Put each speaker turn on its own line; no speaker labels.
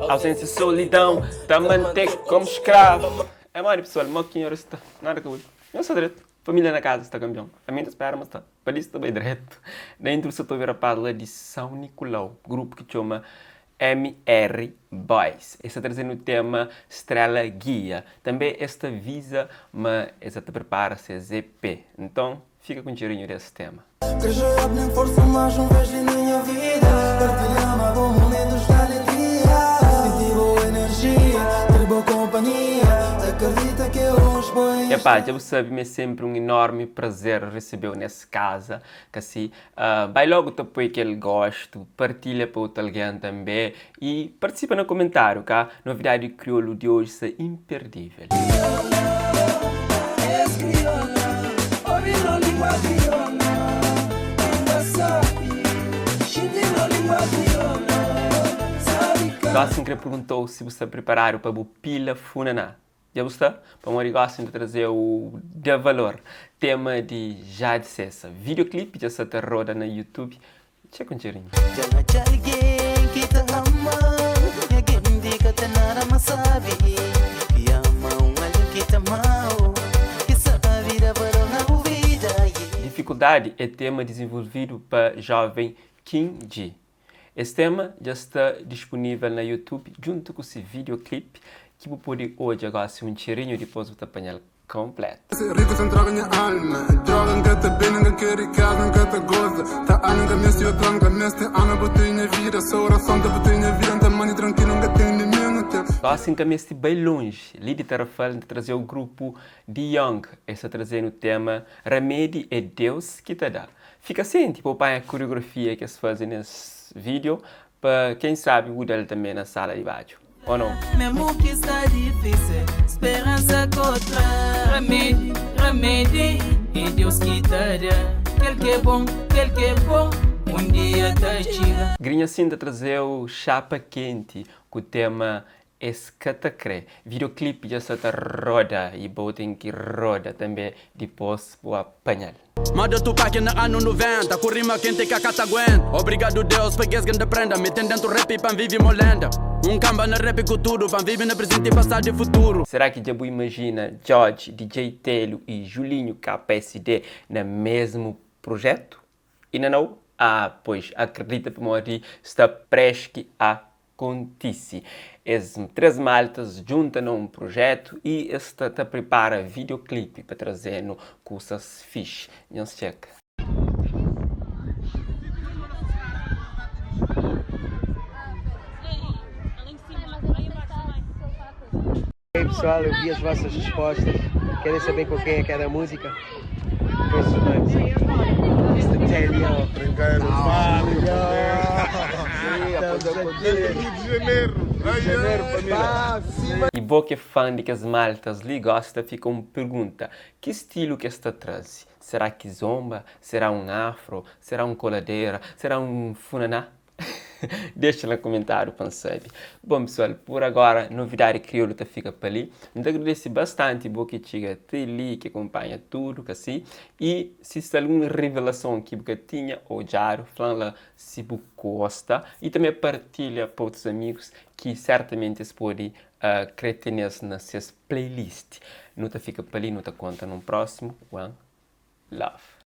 Ausência solidão ta mantê como escravo É modi pessoal, mo ki nhor sta? Nada ka bai Nhos sta dretu, família na casa sta campeão Ami nta spera ma sta, pa li sta bai dretu Na intro sa ta obi rapaz la di São Nicolau Grupo ki txoma MR Boys Es ta traze-nu tema Strela Guia Tanbe es ta avisa ma es sa ta prepara ses EP Nton, fika ku un txerinhu des tema. Epá, dja bu sabe ma é senpri un enormi prazer resebe-u nes kaza, ka si? Bai logu ta poi kel gostu, partilha pa otu algen tanbe y partisipa na komentariu ka. Novidadi kriolu di oji sta imperdível. Gosi N kre pergunta-u si bu sta priparadu pa bu pila funaná. Dja bu sta? Pamodi gosi N ta traze-u Da Valor, tema di Jade Sessa. Videoclip dja sta ta roda na YouTube. Txeka un txerinhu.
Dja N atxa algen ki ta ama-m Nha genti ka ten nada más sabi Ki ama un algen ki ta ama-u Ki sabi da valor na bu vida, yeah.
Difikuldadi é tema dizenvolvidu pa joven Kim Ji. Es tema dja sta dispunível na YouTube djuntu ku se videoclip ki bu pode odja gosi un txerinhu dipôs bu ta panha-l konpletu.
Riku sen droga nha alma é droga N ka ta bende N ka kre rikeza N ka ta goza Ta ama N ka meste otu N ka meste ama Bo ten nha vida So orason ta bo ten nha vida N ta mante trankilu N ka ten inimigu N ten
Gosi N ka meste bai lonji Li di Tarrafal N ta traze-u grupu Di Young Es ta traze-nu tema Ramedi é Deus ki ta da Fika sienti pa bu panha koreografia ki es faze nes video pa quem sabi bu dal tambe na sala di badju. Ou não?
Mesmo ki sta difícil, speransa ko tra. Ramedi, ramedi, é Deus ki ta da. Kel ki é bom, kel ki é bom, um dia ta txiga.
Grinha Sin ta traze-u xapa kenti ku tema Es ka ta kre. Videoclip dja sa ta roda y bo ten ki roda tanbe dipos bu apanhal.
Mada Tupac na anu 90 Ku rima kenti ka ka ta guenta Obrigadu Deus pa kes grandi prenda Mi ten dentu rap pa N vivi mo lenda Un kanba na rap ku tudu Pa N vivi na prizenti pasadu i futuru.
Será ki dja bu imajina Djodje, DJ Telho y Julinho KSD na mesmu projetu? Inda nau? Ah, pois, akredita pamodi sta preski a kontise. Es 3 maltas djunta na un projetu y es sta ta pripara videoclip pa traze-nu kusas fixi. Nhos txeka.
Ei pessoal, eu vi as vossas respostas. Querem saber com quem é que era a música? Pois os manos. Mr. Telio.
Rio de Janeiro. Rio de Janeiro, família.
Y bo ki é fã di kes maltas li gosi ta fika un pergunta, ki stilu ki es ta traze? Será kizomba? Será un afro? Será un koladera? Será un funaná? Dexa na kumentáriu pa N sabe. Bon pesoal, pur agora novidadi kriolu ta fika pa li. N ta agradese bastanti bo ki txiga ti li, ki kunpanha tudu ka-si. I si sta algun revelason ki bu ka tinha odjadu, fla-m la si bu gosta. I tanbe partilha pa otus amigus ki sertamenti es pode kre tene-s na ses playlist. Nu ta fika pa li, nu ta konta nun prósimu. One love.